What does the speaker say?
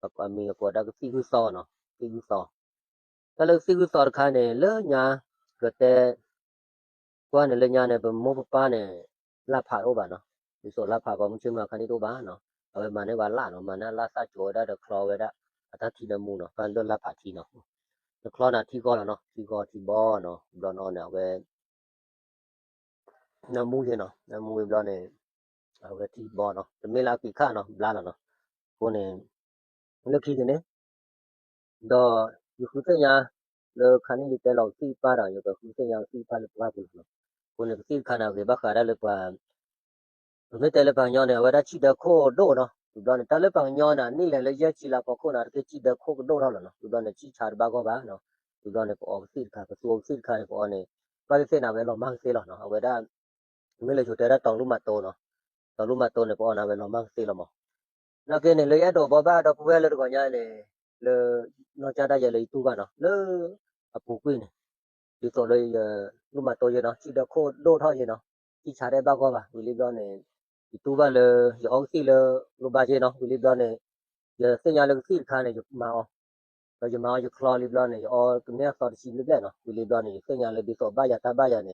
အမံၤအကိးဒၣ်ကသံၣ်ဂုၢ်သီနီၤ, သံၣ်ဂုၢ်သီ, တၢ်လၢကသံၣ်ဂုၢ်သီတခါန့ၣ် လၢညါ ကတဲ ကွၢ်န့ၣ်လၢညါန့ၣ် ပမိၢ်ပပၢ်န့ၣ် လၢ်ဖးတအိၣ်ဘၣ်နီၤ, ဒ်သိးလၢ်ဖးပှၤမုၢ်ဆ့ၣ်မုၢ်ခါန့ၣ်တအိၣ်ဘၣ်နီၤ, အဝဲမၤန့ၢ်ပှၤလၢ်နီၤ, မၤန့ၢ်လၢ်သၣ်ကၠိဝဲဒၣ်ဒီးချီဝဲဒၣ် အတၢ်ထံနၢမူနီၤ, ပှၤလၢလၢ်ဖးထံနီၤ, နချီန့ၣ်ထံဂီၢ်လီၤနီၤ, ထံဂီၢ်ထံဘီနီၤ, ဘျီနီၤန့ၣ် အဝဲ နၢမူယဲနီၤ, နၢမူဝံၤဘျီန့ၣ် အဝဲထံဘီနီၤ, တမ့ၢ်လၢအက့ၤခါနီၤ, ဘျါလီၤနီၤ, အဃိန့ၣ် လၢခံက့ၤန့ၣ် ဒီးယဃုသ့ၣ်ညါ လၢခါန့ၣ်ယတဲလီၤကသံၣ်တဖၣ်ဒီး ယကဃုသ့ၣ်ညါကသံၣ်တဖၣ်လၢပှၢ်ပူၤလီၤနီၤ, အဃိန့ၣ် ကသံၣ်တခါန့ၣ် အဂ့ၤဘၣ်ဃးဒၣ်လၢပှၤ ပမ့ၢ်တဲလၢပှၤကညီန့ၣ် အဝဲဒၣ်ဆံၣ်ဒၢခိၣ်ဒိၣ်နီၤ, ဝံၤဘျီန့ၣ် တၢ်လၢပှၤကညီန့ၣ် နံၣ်လဲၤလၢယဲၢ်ဆံလါဖီခိၣ်န့ၣ် တက့ၢ်ဆံၣ်ဒၢခိၣ်ကဒိၣ်ထီၣ်လီၤနီၤ, ဝံၤဘျီန့ၣ် ဆံၣ်ဆါတဘၣ်ဂီၢ်ဘၣ်နီၤ, ဝံၤဘျီန့ၣ် ပအီကသံၣ်တခါ ပသူအီကသံၣ်တခါန့ၣ် ပအီန့ၣ် ဘၣ်သ့ၣ်သ့ၣ်န့ၣ် အဝဲလီၤမၢ်ကသ့လီၤနီၤ, အဝဲဒၣ် မ့ၢ်လၢယိၤတဲဒၣ်တီၤလူၢ်မၤတိနီၤ, တီၤလူၢ်မၤတိန့ၣ် ပအီန့ၣ် အဝဲလီၤမၢ်ကသ့လီၤမး, နာ်က့န့ၣ် လၢယအဲၣ်ဒိးဘိးဘၣ်ဒီပုၢ်ဝဲၢ်လၢတဂီၤညါန့ၣ် လၢ နီၢ်ကစၢ်ဒၣ်ယဲလၢယတူၢ်ဘၣ်နီၤ, လၢ အပူၤကွံာ်န့ၣ် ဒ်သိးလၢယ လူၢ်မၤတိယဲနီၤ, ဆံၣ်ဒၢခိၣ်ဒိၣ်ထီၣ်ယဲနီၤ, ဆံၣ်ဆါတဘၣ်ဂီၢ်ဘၣ်, ဝံၤလံဘျီန့ၣ် ယတူၢ်ဘၣ်လၢ ယအီကသံၣ်လၢ ကျိဘါယဲနီၤ, ဝံၤလံဘျီန့ၣ် ယသ့ၣ်ညါလၢကသံၣ်တခါန့ၣ် ယမၤအီၤ, ဒီးယမၤအီၤယချီလံဘျီန့ၣ် ယအီကန့ၢ်အသီတဆံဘျဲၣ်ဘျဲၣ်နီၤ, ဝံၤလံဘျီန့ၣ် ယသ့ၣ်ညါလၢဒ်သိးဘၣ်ယၤတၢ်ဘၣ်ယၤန့ၣ်